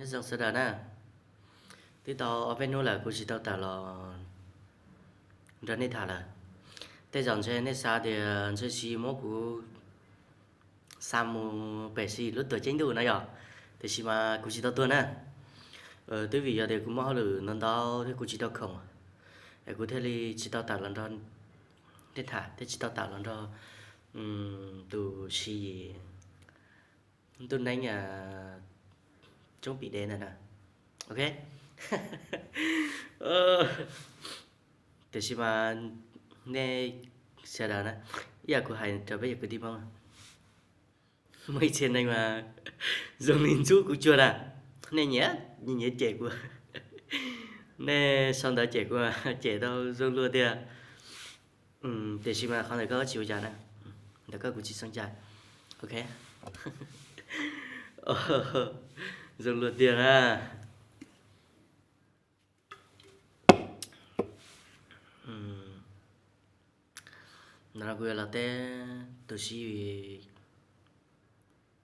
Nyob zoo sawv daws na, twb tau ob peb hnub lawm kuv tsis tau tawm los nrog nej tham lawm. Tej zaum ntshe nej xav tias ntshe Siv muab kuv xa mus pem Siv lub tuam ceeb ntuj no yom, tiam sis mas kuv tsis tau tuag na. Twb vim yog tias kuv muaj hauj lwm ntau ntau thiab kuv tsis tau khoom, es kuv thiaj li tsis tau tawm los nrog nej tham thiab tsis tau tawm los nrog tus Siv Yis ntuj neeb coob pim dev ntawm na. Ok. Tiam sis mas nej sawv daws na, ib yam kuv hais rau peb cov kwv tij Hmoob, muaj ib txhia neeg mas zoo li ntxub kuv cuag na, nej nyiam nyiam cem kuv, nej sau ntawv cem kuv, cem tau zoo luag tiag. Tiam sis mas qhov ntawd koj tsis ua cas na, ntawm koj kuv tsis xeeb cas. Ok. Zoo luag tiag na. Ntawm no kuv yuav los teb tus Siv Yis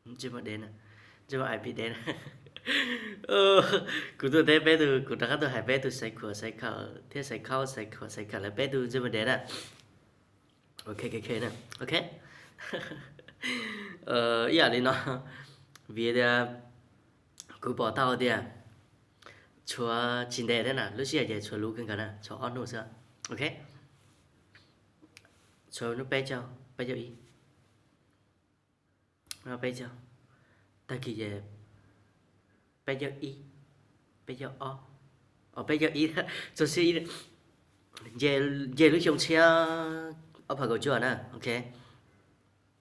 ntsej muag dev, ntsej muag pim dev na. Kuv tuaj teb peb tug, kuv rov qab tuaj hais peb tug xaiv khuam xaiv khawm thiab xaiv khaub xaiv khuam xaiv khawm lawv peb tug ntsej muag dev na. Ok, ok, ok. Ib yam li no, vim tias kuv pom tau tias tshuav tsis ntev thiab na, lub sij hawm ces tshuav luv kawg nkaus na, tshuav ob hnub xwb. Ok, tshuav hnub peb caug, peb caug ib, peb caug, tag kis ces peb caug ib, peb caug ob, peb caug ib, txog xiab ib, nce lub xyoo tshiab ob phav kaum cuaj na. Ok,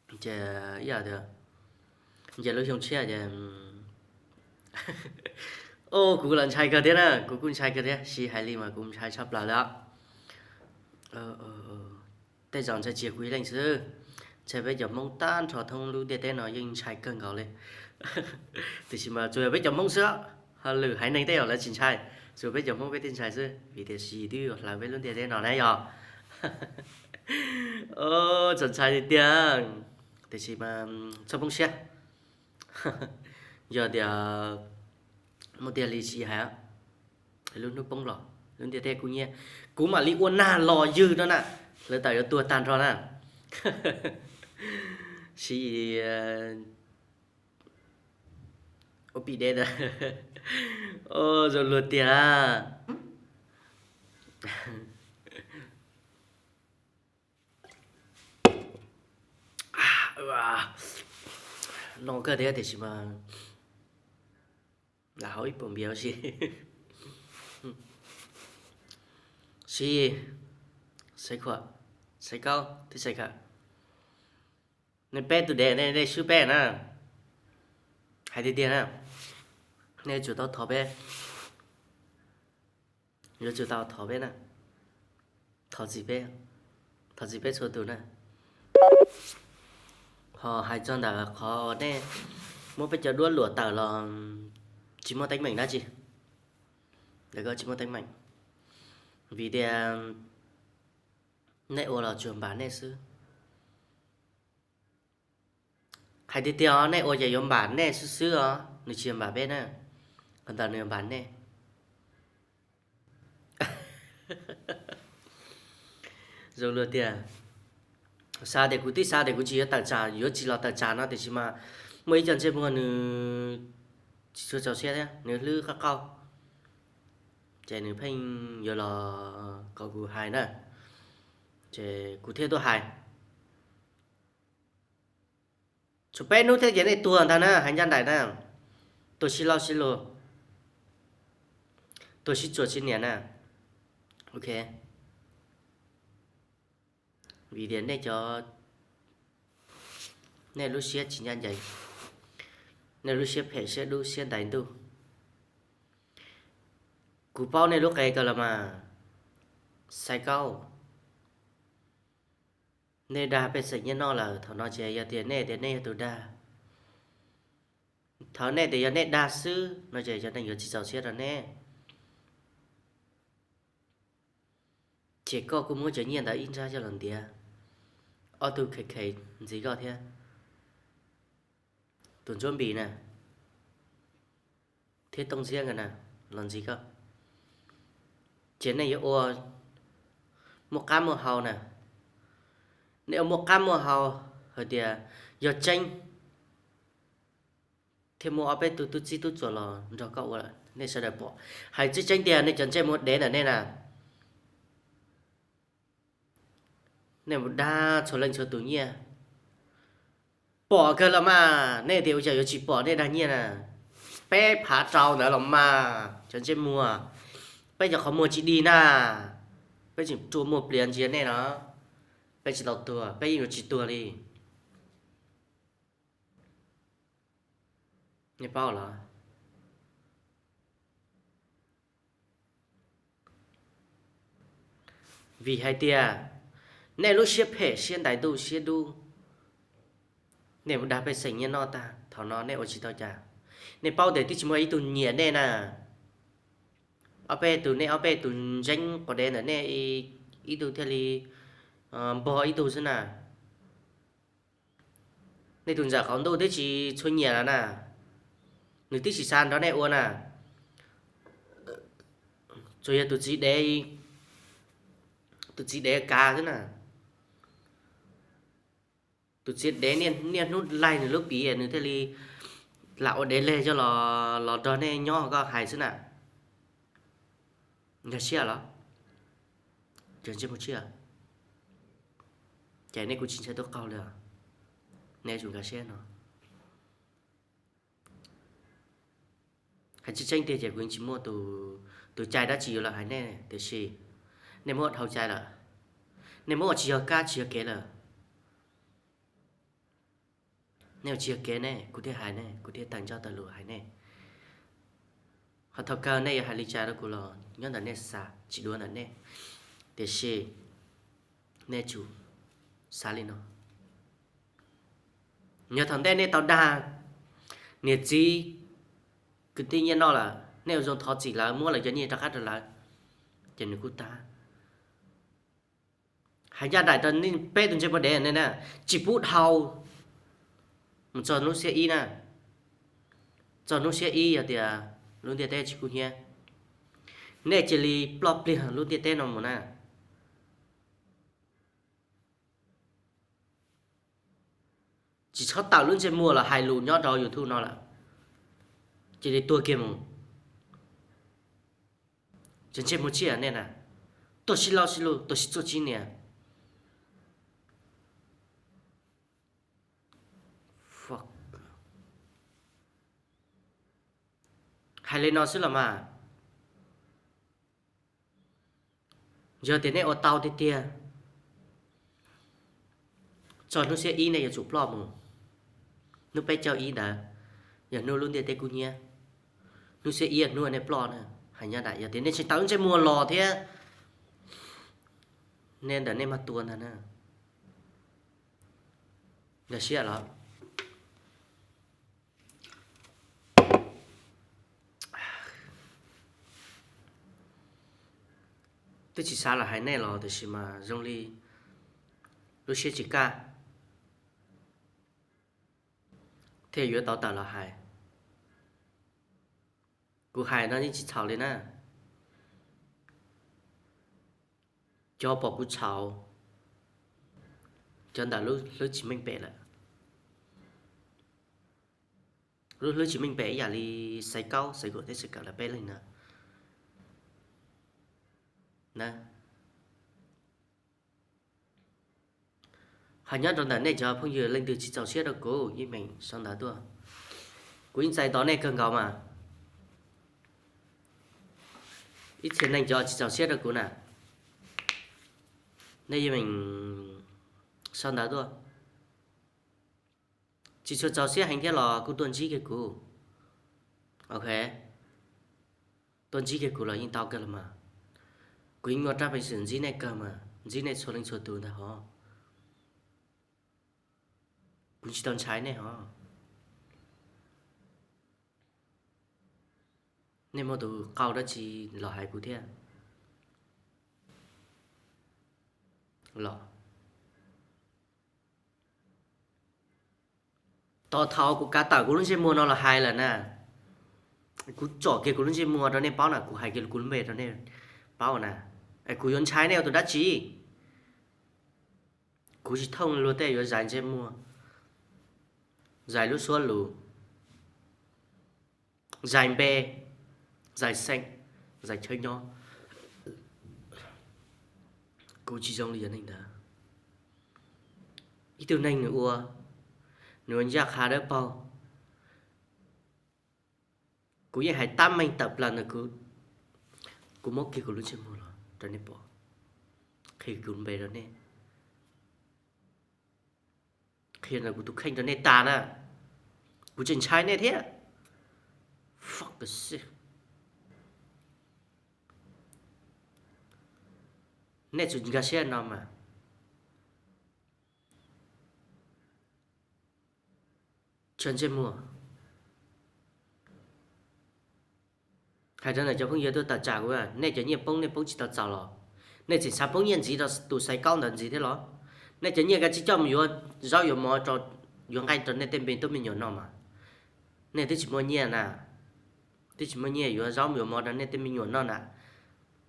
ces ib yam tias nce lub xyoo tshiab ces kuv los ntshai kawg thiab na, kuv kuj ntshai kawg thiab, Siv hais li mas kuv ntshai tshaj plaws li os. Tej zaum ntshai tsis yog kuv ib leeg xwb, ntshai peb cov Hmoob tag nrho thoob lub ntiaj teb no yeej ntshai kawg nkaus li. Tiam sis mas tsuas yog peb cov Hmoob xwb, ho lwm haiv neeg tej zaum lawv tsis ntshai, tsuas peb cov Hmoob peb thiaj ntshai xwb, vim tias Siv twb yuav hlawv peb lub ntiaj teb no na yog. Txaus ntshai tiag tiag, tiam sis mas txhob poob siab. Yog tias muaj tiag li Siv hais, lub hnub poob los lub ntiaj teb kuj nyiab, kuv mam li ua nag los ywg no na, lawv tawm yuav tuag tag nrho na. Siv ua pim dev na. Zoo luag tiag. No kawg thiab tiam sis mas lam haus ib puas npias ua si. Siv, Xaiv Khuam, Xaiv Kaub thiab Xaiv Khawm, nej peb tus dev nej swb peb na. Hais tiag tiag na, nej yuav tsum tau thov peb, yuav tsum tau thov peb na, thov txim peb, thov txim peb txhua tus na. Ho hais txog ntawm qhov nej muab peb cov duab luam tawm los tsis muaj teeb meem dab tsi, ntawm ko tsis muaj teeb meem, vim tias nej ua los tsuas npam nej xwb. Hais tiag tiag os, nej ua ces yuav npam nej xwb xwb os, nws tsis yog npam peb na, qhov ntawd nws yuav npam nej. Zoo luag tiag. Xav tias kuv twb xav tias kuv tsis yuav tawm tsam, yuav tsis los tawm tsam no, tiam sis mas muaj ib co ntsej muag nws tsis tshua txaus siab thiab, nws hlwb qab qauj, ces nws pheej yuav los kom kuv hais na, ces kuv thiaj tuaj hais. Tshuav peb hnub thiab ces nej tuag ntag na, hais ncaj nraim na, tuag sib laub sib luag, tuag sib txuas sib nias na. Ok, vim tias nej cov, nej lub siab tsis ncaj ncees, nej lub siab phem siab dub siab ntais ntuj. Kuv paub nej lub qe kawg los mas, Xaiv Kaub. Nej dag pej xeem nyiaj noj lawm, thaum no ces yog tias nej tias nej yog tus dag, thaum nej tias yog nej dag xwb no ces cov neeg yuav tsis txaus siab rau nej. Ces koj kuj muab cov nyiaj ntawd ib nrab coj los ntiav, ob tug khem khem ntxiv koj thiab. Tus Ntsuab Npis na, thiab Tooj Ntxhiab nkawd na los ntxiv koj, ces nej yuav ua muaj qab muaj hau na. Nej ua muaj qab muaj hau hais tias yog tseeb thiaj muaj ob peb tug tub txib tub txuas los nrog koj ua lawm, nej sawv daws pom. Hais tseeb tseeb tiag, nej cov ntsej muag dev ntawm nej na, nej mus dag txhua leej txhua tus nyiaj, pom kawg los mas, nej tias ua cas yuav tsis pom nej dag nyiaj na. Peb phav rau ntawd los mas cov ntsej muag, peb cov qhov muag tsis dig na, peb tseem rua muag pliav ntsia nej no, peb tsis tau tuag, peb yeej yuav tsis tuag li. Nej paub los? Vim hais tias nej lub siab phem siab ntais ntuj siab dub, nej mus dag pej xeem nyiaj noj tag, thaum no nej ua tsis tau cas. Nej paub tias twb tsis muaj ib tug nyiam nej na, ob peb tug, nej ob peb tug ntseeb quav dev ntawm nej, ib tug thiaj li npog ib tug xwb na. Nej tus ntxawm qaum ntuj twb tsis tshua nyiam lawm na, nws twb tsis xav nrog nej ua na. Tsuas yog tus txiv dev, tus txiv dev kav xwb na. Tus txiv dev niaj hnub laig nws lub piv, nws thiaj li lam ua dev leg coj los, los nrog nej nyob koj hais xwb na. Nkag siab los? Ces ntsej muag tsiaj, ces nej kuj tsis ntshai tuaj qaug li os. Nej yuav tsum nkag siab no. Hais tseeb tseeb tiag ces kuv yeej tsis muaj tus cai dab tsi yuav los hais nej, tiam sis nej muab dhau cai lawm. Nej muab ua tsis yog kab tsis yog kev lawm. Nej ua tsis yog kev ne, kuv thiaj hais ne, kuv thiaj tawm ncauj tawm lus hais nej. Ho thaum kawg nej yuav hais li cas rau kuv los nyob ntawm nej xav, tsis dua ntawm nej. Tiam sis nej tsum xav li no. Yog thaum ntej nej tau dag niam txiv kwv tij nyiaj noj lawm, nej ua zoo thov txim lawv, muab lawv cov nyiaj rov qab rau lawv, ces nws kuj tag. Hais ncaj nraim rau peb tus ntsej muag dev ne na, tsis pub dhau mus txog hnub xiab ib na. Txog hnub xiab ib yog tias lub ntiaj teb tsis kub hnyiab, nej cia li ploj pliag lub ntiaj teb no mus na. Tsis txhob tawm lub ntsej muag los hais lus nyob rau YouTube no lawm. Cia li tuag kiag mus. Ces ntsej muag tsiaj nej na, tuaj sib laub sib lug, tuaj sib txuaj sib nias. Hais li no xwb los mas, yog tias nej ua tau tiag tiag, txog hnub xiab ib nej yuav tsum ploj mus. Hnub peb caug ib ntawd yog hnub lub ntiaj teb kub hnyiab. Hnub xiab ib yog hnub nej ploj na. Hais ncaj nraim yog tias nej tsis tawm ntsej muag los thiab, nej ntawm nej mag tua ntag na. Nkag siab los? Twb tsis xav los hais nej los tiam sis mas zoo li lub siab tsis kaj, thiaj yuav tau tawm los hais. Kuv hais no yeej tsis txhaum li na. Cov pom kuv txhaum, cov ntawm lub hlwb tsis meej pem lawm. Lub hlwb tsis meej pem ib yam li Xaiv Kaub, Xaiv Kuam thiab Xaiv Kawm lawv peb leeg na. Ho nyob rau ntawm nej cov phooj ywg leej twg tsis txaus siab rau kuv yeej meem sau ntawv tuaj. Kuv yeej txais tos nej kawg nkaus mas. Ib txhia neeg cov tsis txaus siab rau kuv na, nej yeej meem sau ntawv tuaj. Tsis tshua txaus siab heev thiab los kuj tuaj ntsib kiag kuv. Ok, tuaj ntsib kiag kuv los yeej tau kawg los mas. Kuv yeej muaj rab peev xwm ntsib nej kawg mas, ntsib nej txhua leej txhua tus ntag hov. Kuv tsis tau ntshai nej hov. Nej muaj tus qauj dab tsi los hais kuv thiab los? Tos thaum kuv kav tawm kuv lub ntsej muag no los hais lawm na, Kuv tsom kiag kuv lub ntsej muag rau nej paub na, kuv hais kiag kuv lub npe rau nej paub na. Es kuv yuav ntshai nej ua tus dab tsi? Kuv tsis thooj luag tej yuav zais ntsej muag, zais lub suab lus, zais npe, zais xeem, zais chaw nyob. Kuv tsis zoo li cov neeg ntawd. Ib tug neeg nws ua, nws ua ncaj qha dawb paug. Kuv yeej hais tab meeg tawm plaws ntawm kuv, kuv muab kiag kuv lub ntsej muag los rau nej pom, qhia kuv npe rau nej, qhia ntawm kuv tus kheej rau nej tas na. Kuv tseem ntshai nej thiab. Fuck shit. Nej tsuas nkag siab no mas. Tso ntsej muag. Hais rau ntawm cov phooj ywg tuaj tawm tsam kuv, nej cov nyiaj poob nej poob tsis tau txaus los? Nej tseem xav poob nyiaj ntxiv rau tus xaiv kaub ntawd ntxiv thiab los? Nej cov nyiaj kav tsij coj mus yuav zaub yuav mov, yuav nqaij rau nej tej me tub me nyuam noj mas. Nej twb tsis muaj nyiaj na, twb tsis muaj nyiaj yuav zaub yuav mov rau nej tej me nyuam noj na.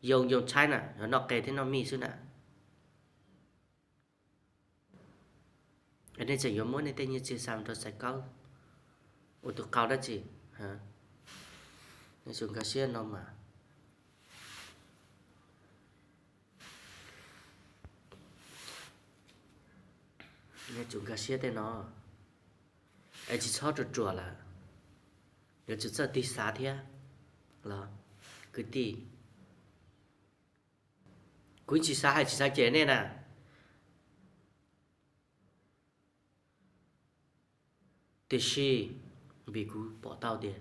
Yoo yoo tshaib na, yog noj qe thiab noj mij xwb na. Nej tseem yuav muab nej tej nyiaj txiag xa rau xaiv kaub ua tus qau dab tsi? Nej tsuas nkag siab no mas. Nej tsuas nkag siab tej no, es tsis txhob ruam ruam lawm. Yuav tsum txawj tig xav thiab los kwv tij. Kuv tsis xav hais tsis xav cem nej na, tiam sis vim kuv pom tau tias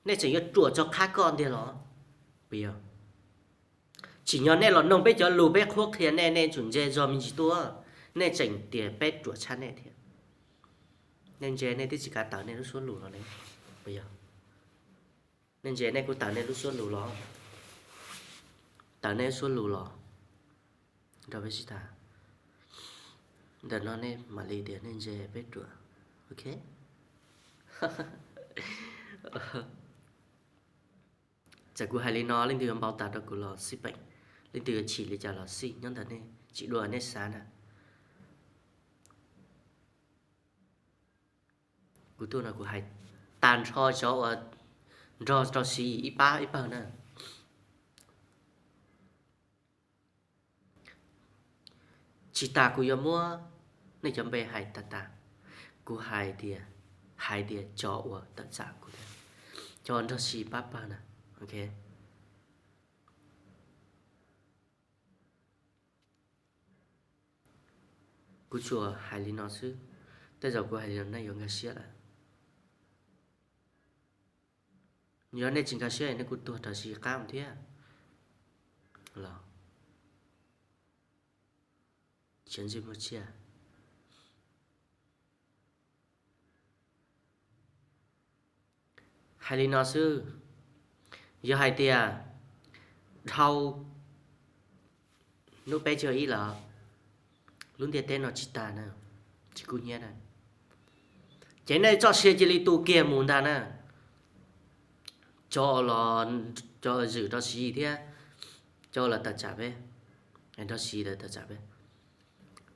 nej tseem yuav ruam tso qab koj ntiag los? Puas yog? Tsim nyog nej los noog peb cov lus peb qhuab qhia nej, nej tsum ntse zog me ntsis tuaj, nej tseem tias peb ruam tshaj nej thiab. Nej ntse nej twb tsis kav tawm nej lub suab lus los ne, puas yog? Nej ntse nej kuj tawm nej lub suab lus los, tawm nej lub suab lus los nrog peb sib tham. Ntawm no nej mam li tias nej ntse peb ruam, ok? Txawm kuv hais li no leej twg yuav npau taws rau kuv los xij peem, leej twg yuav chim li cas los xij, nyob ntawm nej, tsis dua nej xav na. Kuv tuaj no kuv hais tag nrho cov uas nrog rau Siv Yis ib pab ib pawg na. Tsis tas kuv yuav muab nej cov npe hais tas tas. Kuv hais tias, hais tias cov uas tawm tsam kuv thiab, cov uas nrog Siv Yis pab pawg na, ok. Kuv tsuas hais li no xwb, tej zaum kuv hais li no nej yuav nkag siab lawm. Yog nej tsis nkag siab nej kuj tuag raws Siv Yis qab mus thiab los. Tsis muaj tsiaj. Hais li no xwb, yog hais tias dhau hnub peb caug ib los lub ntiaj teb no tsis tas na, tsis kub hnyiab na, ces nej txoj sia cia li tu kiag mus ntag na. Cov los, cov zwm rau Siv Yis thiab cov los tawm tsam peb, nrog Siv Yis lawv tawm tsam peb,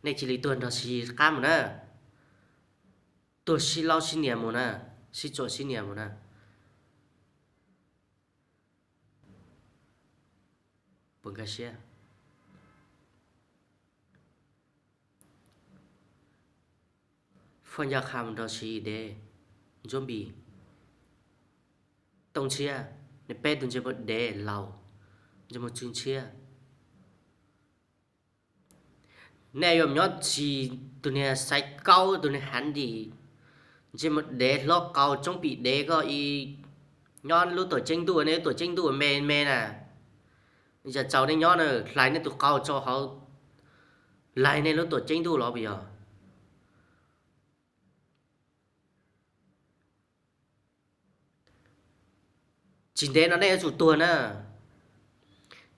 nej cia li tuag nrog Siv Yis qab mus na. Tuag sib laub sib nias mus na, sib tsuam sib nias mus na. Puas nkag siab? Foj Ncaj Qha mus nrog Siv Yis dev, Ntsuab Npis, Tooj Ntshiab, nej peb tug ntsej muag dev laus, ntsej muag tsw ntshiab. Nej yuav nyob tsis, tus niag Xaiv Kaub, tus niag Hav Dim, ntsej muag dev hlob qau Tsoob Pim dev koj ib, nyob lub tuam ceeb ntuj, nej lub tuam ceeb ntuj me me na. Yam txaus nej nyob na, hlais nej tus qau tso hauv, laig nej lub tuam ceeb ntuj los puas yog? Tsis ntev no nej yuav tsum tuag na.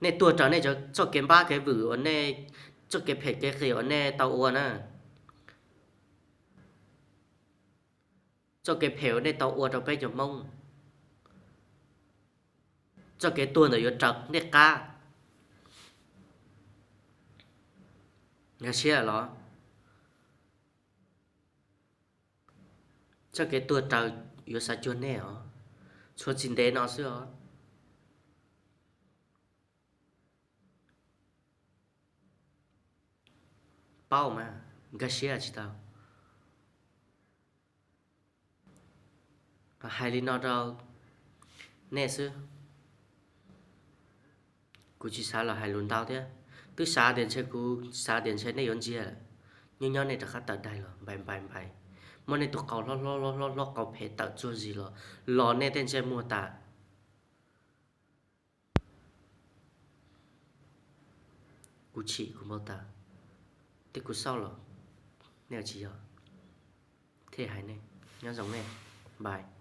Nej tuag raws nej txoj kev npab kev vwm uas nej, txoj kev phem kev qias uas nej tau ua na. Txoj kev phem uas nej tau ua rau peb cov Hmoob, txoj kev tuag ntawm yuav raws nej qab. Nkag siab los? Txoj kev tuag raws yuav xav cuag nej os, tshuav tsis ntev no xwb os. Paub mas, nkag siab tsis tau. Hais li no rau nej xwb, kuv tsis xav los hais lus ntau thiab. Twb xav tias ntshe kuv xav tias ntshe nej yuav ntsiag lawm, nyob nyob nej rov qab tawm daig los npais npais npais, muab nej tus qau hlob hlob hlob hlob hlob qau phem tawm tsuag zis los, los nej tej ntsej muag tas. Kuv chim kuv npau taws, thiab kuv xauj los nej tsis yog, thiaj hais nej. Nyob zoo nej, npais.